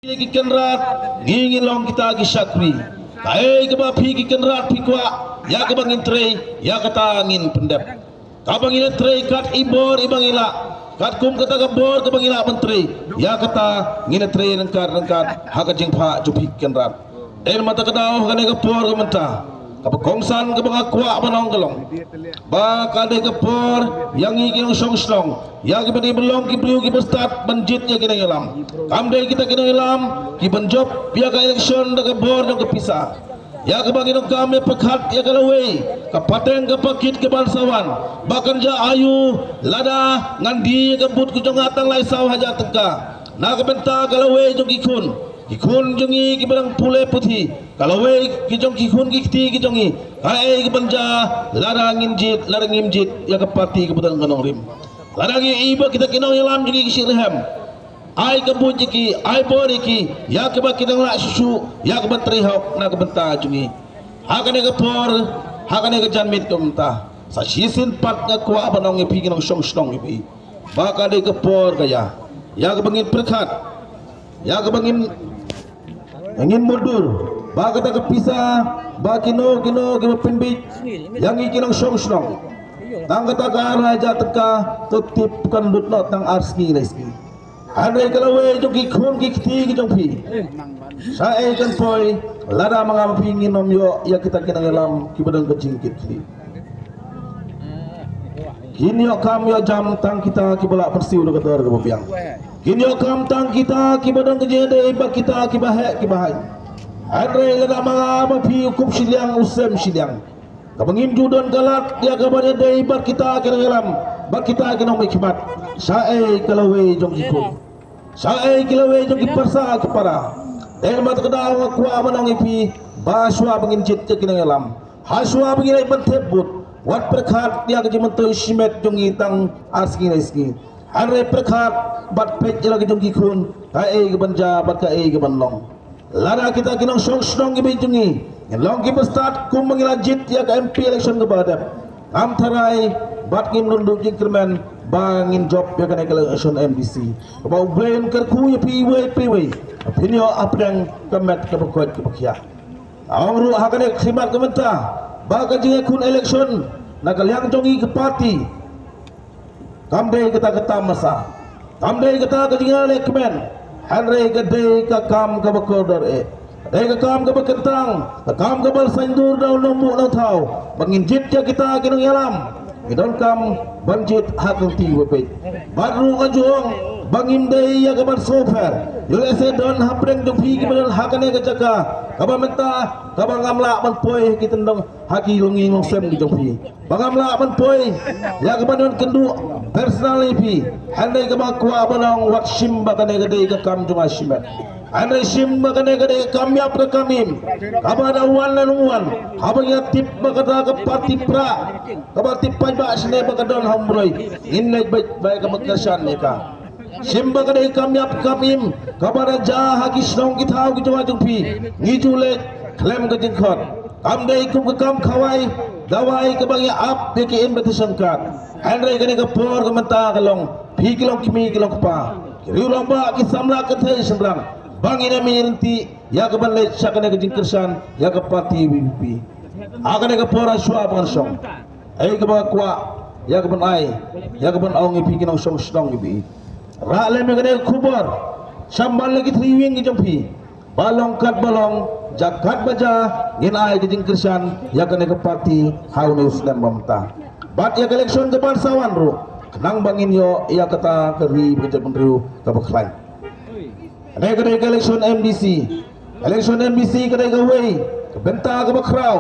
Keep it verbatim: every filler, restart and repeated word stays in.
Ki Kynrad, ngi ngi long kita ki shakri. Kaei kaba phi ki Kynrad phi kwah, ïa kaba ngin trei, ïa kata ngin pyndep. Kaba ngin trei kat i bor iba ngi lah, katkum kata ka bor kaba ngi lah ban trei, ïa kata ngin trei ryngkat ryngkat ha ka jingphah jong phi ki Kynrad. Dei namar kata ka daw ha kane ka por ka mynta, kaba kongsan kaba nga kwah ban ong ka long ba ka dei ka por ïa ngi ki nongshong shnong, ïa kiba dei ban long ki briew kiba stad ban jied ïa ki nongïalam. Kam dei kita ki nongïalam kiban jop ïa ka election da ka bor jong ka pisa. Ïa kaba ngi donkam ïa pyrkhat ïa ka lawei ka pateng ka pakit kaban sa wan, ba kan jia aïu lada ngan die ïa ka booth ka jong nga tang lai saw hajar tyngka. Na ka bynta ka lawei jong ki khun, ki khun jong ngi kiba dang pule puthi, ka lawei ki jong ki khun ki kti ki jong ngi, kaei kaban jia lada ngin jied, lada ngim jied ïa ka parti kaba don ka nongrim. Lada ngi i ba kita ki nongïalam jong ngi ki shitrhem, ai ka booth ïa ki, ai bor ïa ki, ïa kaba ki dang lah shuh shuh, ïa kaban trei hok na ka bynta jong ngi. Ha kane ka por, ha kane ka janmiet ka mynta, sa shisien pat nga kwah ban ong ïa phi ki nongshong shnong ïa phi, ba ka dei ka por ka ïa, ïa kaba ngin pyrkhat, ïa kaba ngin, ngin mutdur ba kata ka pisa, ba kino kino kiba pynbeit ïa ngi ki nongshong shnong. Tang kata ka ar hajar tyngka, to tip kan lut noh tang ar sngi lai sngi. Hynrei ka lawei jong ki khun ki kti ki jong phi, shaei kan poi lada ma nga ma phi ngin ym ïoh ïa kita ki nongïalam kiba don ka jingkit khlieh. Kin ïoh kam ïoh jam tang kita kiba lah pynsiew da ka dor kaba biang. Kin ïoh kam tang kita kiba don ka jingïadei bad kita kiba heh kiba haiñ. Hynrei lada ma nga ma phi u kup shiliang u sem shiliang, kaba ngim ju don ka lad ïa kaban ïadei bad kita ki nongïalam, bad kita ki nongmihkhmat, shaei ka lawei jong ki khun, shaei ka lawei jong ki parsa ki para. Dei namar kata ka daw nga kwah ban ong ïa phi ba shuwa ba ngin jied ïa ki nongïalam, ha shuwa ba ngin leit ban thep booth, wat pyrkhat ïa ka jingmyntoi shimet jong ngi tang ar sngi lai sngi. Hynrei pyrkhat bad peit ïa la ka jong ki khun, kaei kaban jia bad kaei kaban long. Lada kita ki nongshong shnong kiba ïeit jong ngi ngin long kiba stad kumba ngi la jied ïa ka M P election kaba dep, ngam tharai bad ngim don duh jingkyrmen ba ngin jop ïa kane ka election M D C. Kaba U Blei un kyrkhu ïa phi iwei pa iwei, phin ïoh hapdeng ka met kaba koit kaba khiah. Nga ong ruh ha kane ka khmat ka mynta ba ka jingïakhun election na ka liang jong ngi ka party kam dei kata ka tamasa, kam dei kata ka jingïaleh kmen, hynrei ka dei ka kam kaba kordor eh, ka dei ka kam kaba kyntang, ka kam kaba saindur da u nongbuh nongthaw ba ngin jied ïa kita ki nongïalam. Ngi donkam ban jied ha ka kti ba peit. Bad ruh nga ju ong ba ngim dei ïa kaban sngewpher, ïoh lehse don hapdeng jong phi kiba don ha kane ka jaka kaba mynta kaba ngam lah ban poi ha ki tyndong, ha ki longïing longsem ki jong phi, ba ngam lah ban poi ïa kaban don kynduh personal ïa phi. Hynrei kaba kwah ban ong, wat shim ba kane ka dei ka kam jong nga shimet. Hynrei shim ba kane ka dei ka kam ïap ka kam im, kaba da wan la nang wan, haba ngi tip ba kata ka party pra, kaba tip paidbah shane ba ka don ha Umroi, ngin leit beit ba ïa kaba kyrshan ïa ka. Shim ba ka dei ka kam ïap ka kam im kaba da jia ha ki shnong ki thaw ki jong nga jong phi, ngi ju leit khlem ka jingkhot. Kam dei kum ka kam khawai dawai kaba ngi ap ïa ki invitation card. Hynrei kane ka por ka mynta ka long, phi ki long kmie ki long kpa, ki riew rangbah ki samla kynthei shynrang, ba ngin ïa mih ryntih ïa kaban leit sha kane ka jingkyrshan ïa ka party V P P. Ha kane ka por ha shuwa ba ngan shong, ei kaba kwah ïa kaban ai, ïa kaban ong ïa phi ki nongshong shnong ïa phi, rah lem ïa kane ka khubor sha man la ki three wing ki jong phi, ba long kat ba long, jia kat ba jia, ngin ai ka jingkyrshan ïa kane ka party ha une u snem ba mynta. Bad ïa ka election kaban sa wan ruh, khnang ba ngin ïoh ïa kata ka ri ba ka jaitbynriew kaba khlaiñ. Kane ka dei ka election M D C. Election M D C ka dei kawei ka bynta kaba khraw,